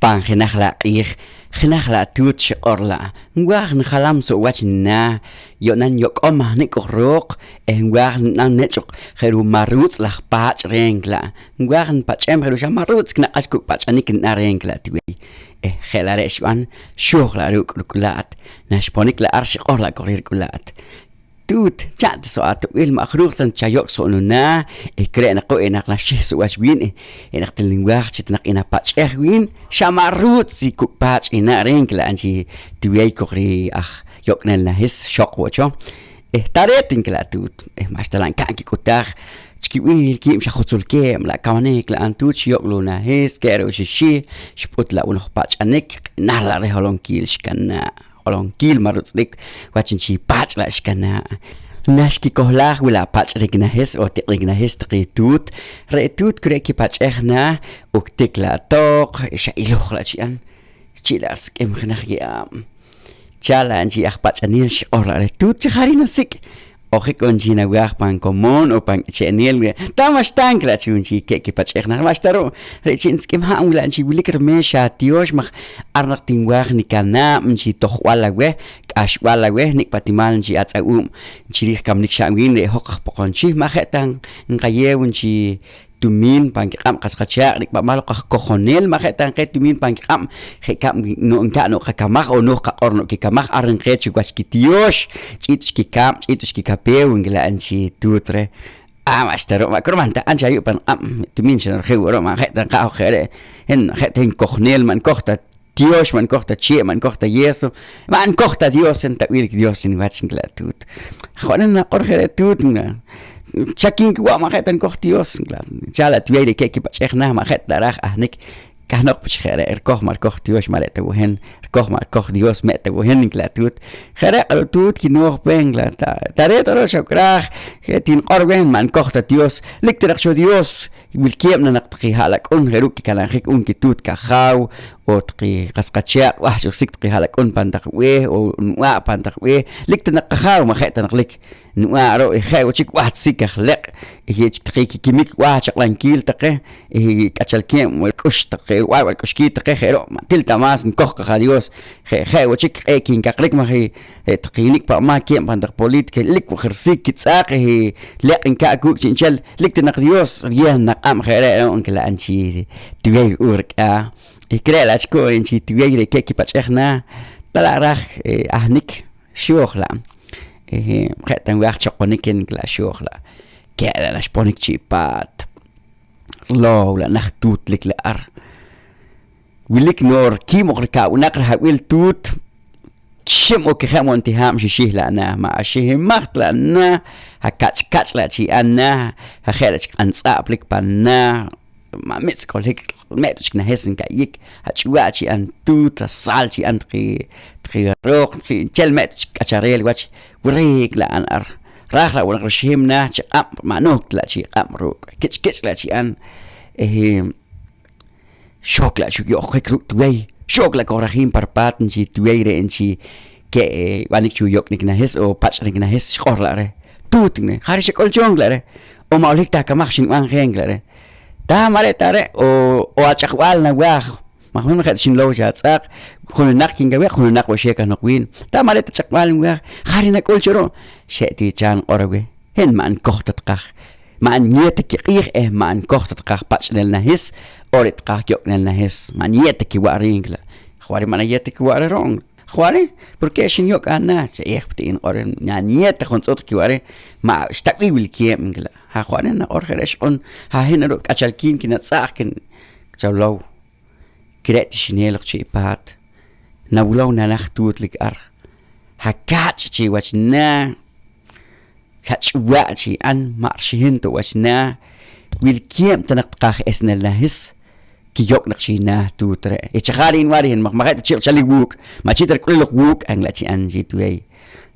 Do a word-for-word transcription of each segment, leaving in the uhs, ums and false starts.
Pan jenaj la' q'iij, jenaj la' tuut xiq'or la': Nwaaj njalam so' wach ninaah, yu'na nyok'om mahnik' oq rooq eh nwaaj nib'an nech'oq je' ru' ma' ruutz' laj paach' reh, nki la'. Nwaaj nipach'em je' ru' xa ma' ruutz' kinaq'ax kuuk' pach'anik nib'an reh, nki la' Tiwey. Eh je' la' re' xib'an, xooj la' ruuk' ruk'ula't. Naxponik la' ar xiq'or la' koq reh ruk'ula't: Tuut, cha'n ta so' ato'b'il, ma' jaruuj ta chayok' so' nunaah, eh, kire' naq o' enaq naxih so' wach wiin, eh, enaq til nwaaj chi ta naq enapach'ej wiin, xa ma' ruutz' i kuuk' paach' inaa' reh, nki la' nchi Tiwey koq ri aj yok'nel nahis, xoq wo' cho. Eh, tareet, nki la' tuut, eh, ma'xta la' nka'n kik'utaaj chi kib'iil kiib' xa jutzul keeb' la' kamanik la' an tuut, xiyok' lo' nahis, ke' ru' xixih, xp'ut la' b'anooj pach'anik, q'inal la' reh holonkiil xkanaa'. Holonkiil ma' rutz'lik wach nchi paach' la' xkanaa'. Naxkikohlaaj wii' la' pach'rik nahis o tiq'rik nahis taqe tuut, re' tuut kure' kipach'ej naah, uktik la' toq, xa iloj la' chi'an, chi' la' risik'im jenaj ye'aab'. Cha' la' nchi aj pach'anil xiq'or la' reh tuut chi jariik nasik'. Ojik on chi nawaaj pan komon o pan k'iche'nel, ta ma'xta, nki la' chi wun chi ke' kipach'ej naah, ma'xta ru', re' chi nisik'im ha' wii' la' nchi wilik rimeex xa tiyoox maj ar naq tinwaaj nikanaab' nchi tojb'al aweh, k'axb'al aweh, nik' pa' timaal nchi atz'a'uub' chi riij kamanik xa'n wiin, re' hoj aj Poqomchi' ma' je' ta nqayeew nchi tumiin pan kiq'ab' qas qachaaq', nik' pa' mal hoj aj Kojonel ma' je' ta nqayeew tumiin pan kiq'ab', je' kab' no' nka'n no' qakamaj o nooj qaq'or no' kikamaj, ar nqayeew chi wach kitiyoox, ch'iit xkikaab', ch'iit xkikapeew, nki la' nchi tuut reh. Ah, ma'xta ru', ma' kurman ta q'an chi ayu' pan q'ab', tumiin xa norjew wo' ru', ma' je' ta nqa'n hoj je' re', hin ma' je' ta hin Kojonel, ma' nikoj ta tiyoox, ma' nikoj ta chee', ma' nikoj ta yeso, ma' nikoj ta Dios, hin ta b'irik Dios chi niwach, nki la' tuut. Jo'na naq'or je' re' tuut, nki la'. Xa kin kiwa' ma' je' ta nikoj Dios, nki la'. Cha' la' Tiwey re' ke' kipach'ej naah ma' je' ta raaj ahnik, kahnoq pech je' re', rikoj ma' rikoj tiyoox ma' re' ta wo' hin, rikoj ma' rikoj Dios me' ta wo' hin, nki la' tuut. Je' re' k'aru' tuut kinooj pe, nki la'. Ta, ta re' ta ru' xok'raaj, je' ti niq'or weh, ma' nikoj ta Dios, lik ta naq cho Dios. Wilkeeb' na naq taqe ha'lak'un je' ru' kikanab'jik u'n kituut kajaaw, o taqe qas qachaaq' wach oksik taqe ha'lak'un pan taq b'eeh, o nib'aa' pan taq b'eeh, lik ta naq qajaaw ma' je' ta naq lik nib'aa' ru', eh, je' wo' chik wach sik aj leq', eh, taqe kikimik wach chaq'lamkiil taqe, eh, k'achalkeeb' wach k'ux taqe, rib'aal wach k'uxkiil taqe, je' ru' ma' til ta más nikoj qajaa Dios, je', je' wo' chik q'ee' kinkaqrik maj, eh, eh, taqe nik' pa' maak keeb' pan taq política, lik wo' je risik kitz'aaq, eh, leq' nka'n kuuk' chi'nchel, lik ta naq Dios riyeew naq'ab' je' re' ru', nki la' nchi Tiwey ru'um rik'aa. Eh, kire' la' chik wo' nchi Tiwey re' ke' kipach'ej naah, ta la' raaj, eh, ahnik, xooj la'. Eh, je' ta nwaaj choqonik, nki la' xooj la'. Ke' la' naxponik chi' paat. Loow la' naj tuut lik la' ar. Wilik no' rikiib' oq rikab'naq rihab'il tuut, xib' oq kijeb' wo' ntihaab' xixih la' naah, ma' axihimaj ta la' naah, akach' kach' la' chi'an naah, aje' la' chik q'an tz'a'plik pan naah, ma' mitz' k'oljik, me' ta chik nahis nka'yik, ach'uwa' chi'an tuut, asaal chi'an taqe, taqe rooq, chi'nchel me' ta chik k'achareel wach, wirik la' an ar. Raaj la' wo' naq rixihim naah chi q'ab', ma' nooj ta la' chi q'ab' ruuk', kich' kich' la' chi'an, eh, xook la' cho yo'jik ruuk' Tiwey, xook la' koj rajiim pa ripaat nchi Tiwey re' nchi ke' b'anik cho yok'nik nahis o pach'nik nahis, xq'or la' reh. Tuut, nki, ja' re' xak'ul cho, nki la' reh, o ma' holohik ta akamaj xinib'an je, nki la' reh. Ta ma' re' ta re', o, o ach'aqb'al nawaaj, maj hin ma' je' ta xinlow xa atz'aaq, jununaq kinkawek', jununaq wo' xew kahnoq wiin. Ta ma' re' ta ch'aqb'al nwaaj, ja' re' nak'ul cho ru', xe' ti chaa niq'or aweh. Hin ma' nikoj ta taqaj, ma' niyeew ta kiq'iij eh ma' nikoj ta taqaj pach'nel nahis, o re' taqaj yok'nel nahis, ma' niyeew ta kiwa' reh, nki la'. Jwari' ma' nayeew ta kiwa' reh ru'? Jwari', ¿por qué xinyok' anaah? Xa eh, ti niq'or reh, ma' niyeew ta juntz'ut kiwa' reh, ma' xta b'i' wilkeeb', nki la'. Jwari' naq'or je' re' xq'un, ha hin ru' k'achalkiin kinatz'a'j kin chalow. Kire' ti xineel oq chi' paat, nawilow na naah tuutlik ar, akach' chi wach naah, xa ch'uwa' chi an, ma' rixihim ta wach naah, wilkeeb' ta naq taqaj esnel nahis kiyok' naq chi naah tuut re'. Eh, chaja' re' nwaaj rihin maj ma' je' ta chi' chalik wuuk', ma' chi' ta rik'uliloq wuuk', nki la' chi an chi Tiwey.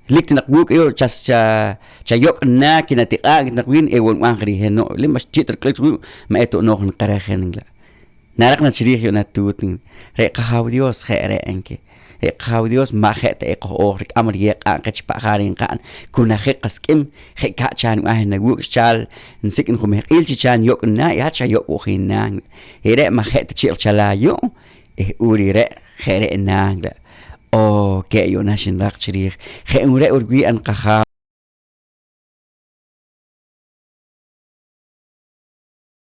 Lik ta naq wuuk' ayu', chas cha, chayok' naah kinatiq'aa' naq wiin, ewo' nib'an je rihin no', li ma' chi' ta rik'ulik wuuk', ma' eta nooj niqarej je, nki la'. Naraq na chi riij yu'na tuut, re' qajaaw Dios je' re', nki. Re' qajaaw Dios ma' je' ta eqoj-ooj rik'am riyeew q'aaq' qeh chi pa' jariik nqa'n, ku najik qasik'im, je' ka' chaa nib'an hin awuuk' xchaal, nsik' jumehq'iil chi chaa niyok' naah, i hat xa yok' wo' hin naah. Re' re' ma' je' ta chi' richalaal yu', eh, uri re', je' re' naak la'. Oh, ke' yu'na xinraq chi riij. Je' un re' uriwii' an qajaaw.